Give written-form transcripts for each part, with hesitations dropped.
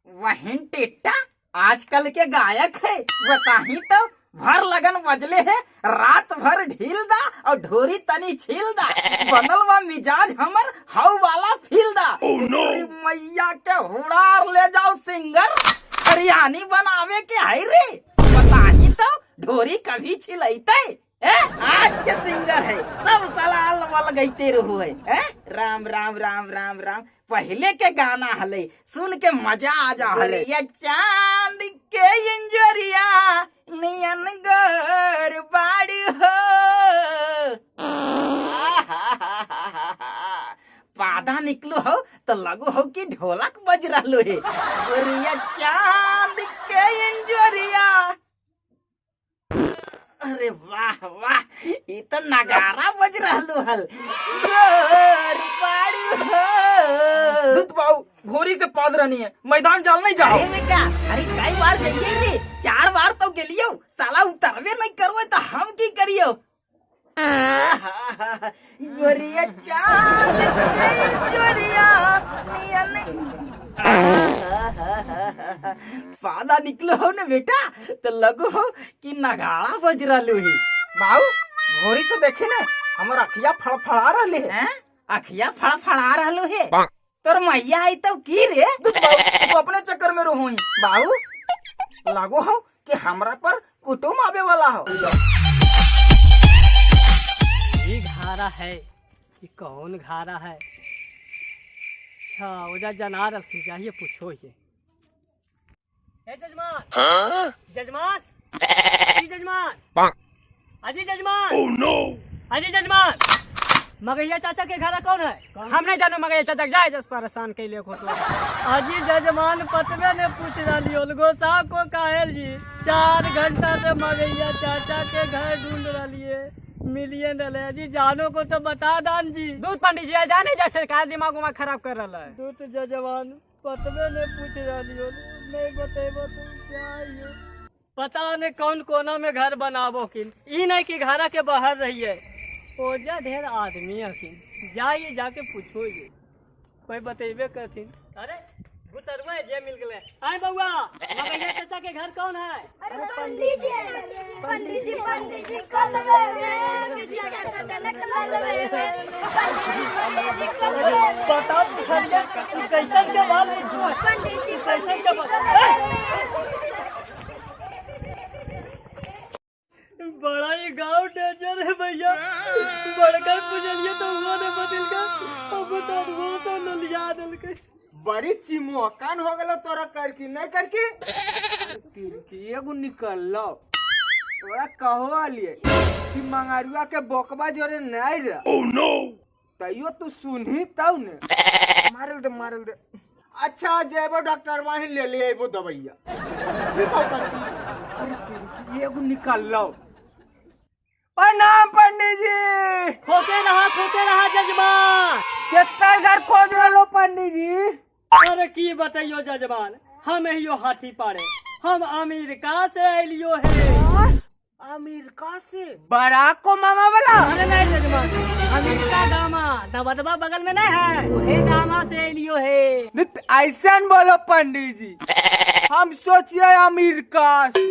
वहीन टेट्टा आजकल के गायक है, बताही तो भर लगन बजले है, रात भर ढील दा और ढोरी तनी छील दा, बनल बा मिजाज हमर हाउ वाला फील दा। Oh, no. अरे मैया के हुड़ार ले जाओ सिंगर, हरियाणी बनावे के है रे, बताही तो ढोरी कभी छिलैते। आज के सिंगर है सब साला अलवल गईते रहो है। राम राम राम राम राम, पहले के गाना हले सुन के मजा आ जा हले। ये चांद के इंजरिया नियन गोर बाड़ी हो, पादा निकलो हो तो लगो हो कि ढोलक बज रहलो है। गोरिया चांद के इंजरिया, अरे वाह वाह, ये तो नगारा बज रहलो हल। गोर बाड़ी हो। दूत बाबू घोड़ी से पौध रहनी है, मैदान जाल नहीं जाओ। अरे बेटा, अरे कई बार गइए रे, 4 बार तो गेलियो, साला उतरवे नहीं करवे तो हम की करियो। गोरिया चांद के गोरिया नियन, पादा निकलो हो ना बेटा तो लगो हो कि नगाड़ा बज रहलो है। बाबू घोड़ी से देखे ने हमर अखिया फड़फड़ा रहले है। अखिया फड़फड़ा रहलो है, तोर मैया आई तो की रे? दूत बाबू तू अपने चक्कर में रहो ही। बाबू लागो हो कि हमरा पर कुटुम आवे वाला हो। ये घारा है, ये कौन घारा है? अच्छा ओजा जनार रखी चाहिए, पूछो ये। ए जजमान, जजमान, अजी जजमान, अजी जजमान, Oh no! अजी जजमान, मगैया चाचा के घर कौन है? हम नहीं जानो मगैया चाचा के, जाए जस परेशान के लिए तो। अजी जजमान पतवे ने पूछ रही गोसा को काहेल जी, 4 घंटा से मगैया चाचा के घर ढूंढ रही है, मिलिए न रहे। अजी जानो को तो बता दान जी। दूध पंडित जी जाने जा सरकार दिमाग उमाग खराब कर रहा है। दूध जजमान पतवे ने पूछ रही हो, नहीं बतेबो तो क्या यो? पता नहीं कौन कोना में घर बनाबो किन, ई नहीं कि घरा के बाहर रहिए, ओजा ढेर आदमी हकिन, जाइए जाके पूछो ये, कोई बतेबे करथिन। अरे गुतरुआ जे मिल गए। आए बउआ, मगैया चाचा के घर कौन है? अरे पंडित जी, पंडित जी, पंडित जी कलवे में बिचा कटनक ललवे में, पंडित जी, पंडित जी कलवे में। बताओ संजय कैसन के बाल बुझो है? पंडित जी, कैसन पंडित के जी बाल? कलवे में। बड़ा ही गांव डेंजर है भैया, बड़का पुजलिए तो वो ने बदल का, अब तो वो तो नलिया दल के। बड़ी चिमोकन हो गलो तोरा करकी नहीं करकी, तिरकी एगो निकल लो तोरा कहो आलिए कि मंगारुआ के बोकबा जोरे नहीं रह। Oh no! तैयो तू सुनही तब ने। मारल दे मारल दे। अच्छा जेबो डॉक्टर वहीं ले ले आइबो दवाइया। देखो करकी, अरे तिरकी एगो निकल लो। प्रणाम पंडित जी। खोसे रहा जजमान। कितना घर खोज रहो पंडित जी? अरे की बताइयो जजमान, हम यो हाथी पाड़े, हम अमेरिका से आइलियो है। अमेरिका से? बराक को मामा वाला? अरे नहीं जजमान, अमेरिका गामा दबदबा बगल में नहीं है, वही गामा से आइलियो है। ऐसा न बोलो पंडित जी, हम सोचिए अमेरिका से,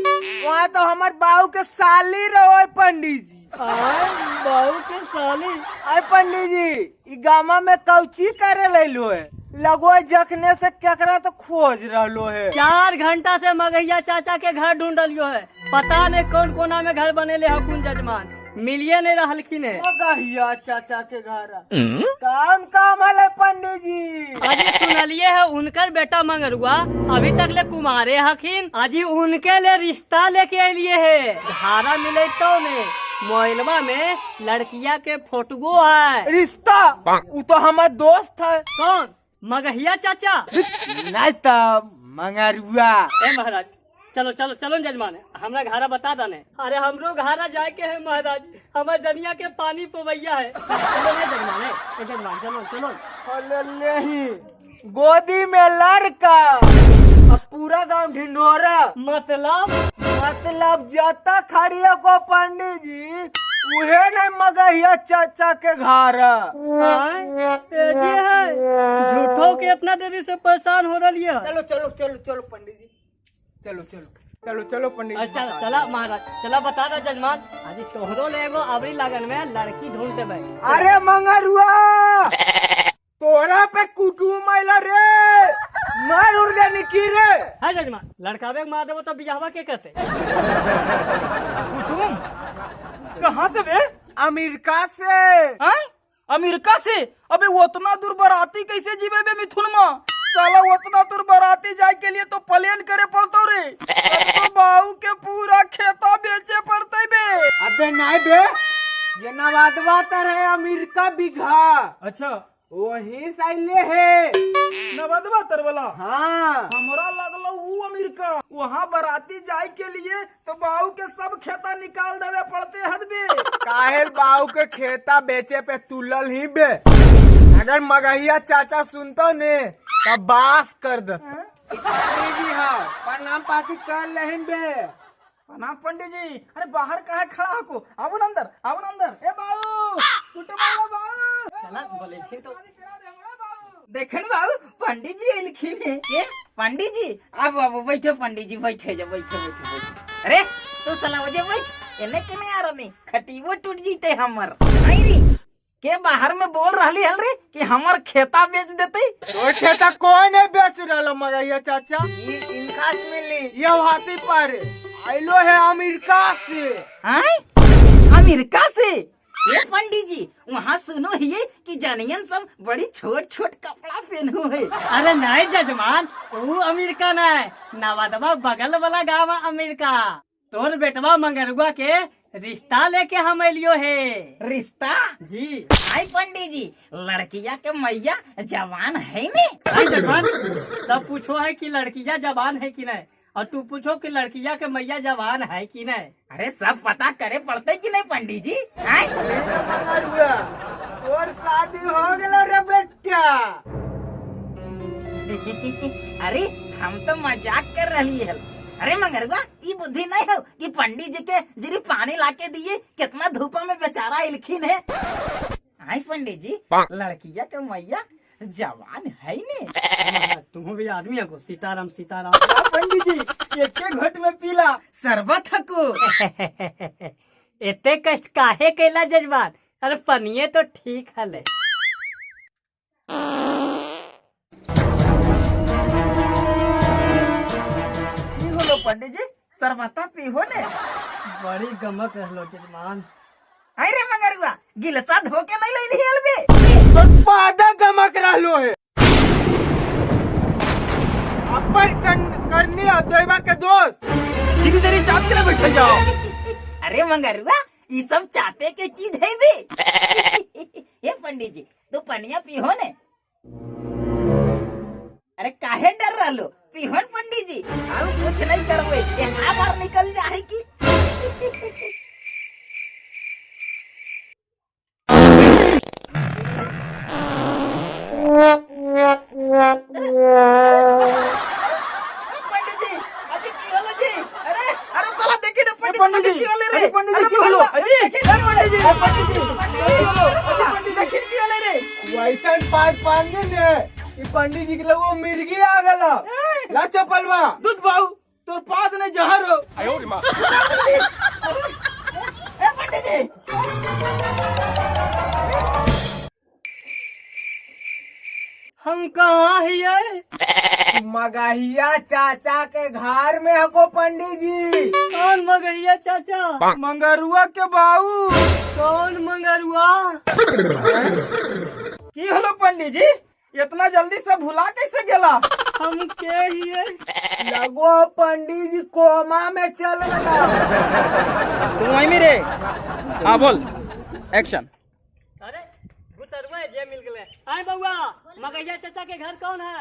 वहाँ तो हमार बाबू के साली रहो पंडित जी। बाबू के साली? अरे पंडित जी, ई गामा में कौची करे लेलो है? लगो जखने से केकरा तो खोज रहलो है। 4 घंटा से मगैया चाचा के घर ढूंढलियो है, पता नहीं कौन कोना में घर बनेले हकुन जजमान, मिलिए नहीं रहलखिन है। मगैया चाचा के घर काम काम हले पंडित जी? अजी सुनलिए है उनकर बेटा मंगरुआ अभी तक ले कुमारे हखिन, अजी उनके ले रिश्ता लेके अलिए है। धारा मिले तो ने मोबाइलवा में लड़किया के फोटो है। रिश्ता? वो तो हमार दोस्त है। कौन? मगहिया चाचा? नहीं तो मंगरुआ। ए महाराज चलो चलो चलो जजमान, हमरा घारा बता दाने। अरे हमरो घारा जाए के है महाराज, हमार जनिया के पानी पवैया है। चलो ने जजमान, ए जजमान चलो चलो। अरे ले ही गोदी में लड़का, अब पूरा गांव ढिंढोरा। मतलब? मतलब जाता खड़िया को पंडित जी उहे नहीं मगहिया चाचा के घर। ए जी है झूठो के इतना देरी से परेशान हो रही है। चलो चलो चलो चलो पंडित जी, चलो चलो चलो चलो पंडित जी। अच्छा चला महाराज, चला बता दो जजमान, आज तोहरो ले एगो अबरी लगन में लड़की ढूंढ देबै। अरे मंगरुआ तोरा पे कुटुम आइला रे, मार उड़ गए निकी रे। है जजमान, लड़कावे के मार देबो तो बियाहवा के कैसे? कुटुम कहाँ से बे? अमेरिका से। हैं? अमेरिका से? अबे उतना दूर बराती कैसे जीवे बे मिथुन माँ? साला उतना दूर बराती जाए के लिए तो प्लेन करे पड़तो रे। अब तो बाऊ के पूरा खेता बेचे पड़ते बे। अबे नहीं बे, ये नवादवा तर है अमेरिका बीघा। अच्छा वही से आइले है नवादवा तर वाला। हाँ हमरा लगलो ऊ अमेरिका, वहाँ बराती जाए के लिए तो बाऊ के सब खेता निकाल देवे पड़ते हद बे। काहेल बाऊ के खेता बेचे पे तुलल ही बे, अगर मगहिया चाचा सुनतो ने तब बास कर दत। जी हाँ प्रणाम पाती कर लेहिन बे। प्रणाम पंडित जी। अरे बाहर काहे खड़ा हको, आवो न अंदर, आवो न अंदर। ए बाऊ कुटुम आलो बाऊ। चला बोलेलखिन तो। देखन बाबू पंडित जी एलखिन है। ए पंडित जी आबो आबो बैठो, पंडित जी बैठे जा, बैठो बैठो बैठो। अरे तू साला ओजे बैठ, एने केने आ रहनी, खटीबो टूट जीते हमर। आई रे के बाहर में बोल रहली हल रे कि हमर खेता बेच देते। तो खेता कोई नहीं बेच रहलो मगहिया चाचा, इनका से मिली ये हाथी पर आइलो है अमेरिका से। हैं? अमेरिका से? ए पंडित जी वहाँ सुनो ही कि जनियन सब बड़ी छोट छोट कपड़ा पहनो है। अरे नहीं जजमान, वो अमेरिका नहीं, नवादवा बगल वाला गाँव अमेरिका। तोर बेटवा मंगरुआ के रिश्ता लेके हम एलियो है। रिश्ता? जी। आई पंडित जी लड़किया के मैया जवान है ने? आई जजमान, सब पूछो है कि लड़किया जवान है कि नहीं, और तू पूछो कि लड़किया के मैया जवान है कि नहीं। अरे सब पता करे पड़ते कि नहीं पंडित जी? आई और शादी हो गया रे बेटा। अरे हम तो मजाक कर रही है। अरे मंगरुआ ये बुद्धि नहीं हो कि पंडित जी के जरी पानी लाके दिए, कितना धूपा में बेचारा इलखिन है। आई पंडित जी लड़किया के मैया जवान है ने? तुम भी आदमी हो। सीताराम सीताराम। पंडित जी एक घट में पीला शरबत हको। इतने कष्ट काहे कैला जजमान, अरे पनिये तो ठीक हले। की होलो पंडित जी, शरबता पीहो ने? बड़ी गमक रहलो जजमान। अरे मंगरुआ गिलसा धो के नहीं लेनी हलबे। तो पादा गमक रहलो है। अपन करनी दैवा के दोष सीधी तेरी चाँद के ना बैठल जाओ। अरे मंगरुआ ये सब चाहते के चीज है बे। ये पंडित जी तू पनिया पीहो ने? अरे काहे डर रहलो, पीहो पंडित जी, आउ कुछ नहीं करवे, एक बार निकल जाए की। पंडित जी अजी की होलो जी? अरे अरे चला देखी ना पंडित जी की होले रे। पंडित जी की होलो? अरे पंडित जी, पंडित जी पंडित जी की होले रे? वैसन पाँच पानी ने ई पंडित जी के लोगो मिर्गी आ गला। ला चप्पलवा दूध बाऊ तोर पाद ने जहर हो। ए पंडित जी हम कहाँ हिये? मगहिया चाचा के घर में हको पंडित जी। कौन मगहिया चाचा? मंगरुआ के बाऊ। कौन मंगरुआ? की होलो पंडित जी, इतना जल्दी सब भुला कैसे गेला? हम के हिये? लगो पंडित जी कोमा में चल गला। तू वहीं में रे। हाँ बोल एक्शन। अरे गुतरुआ जे मिल गए। आए बउआ, मगहिया चाचा के घर कौन है?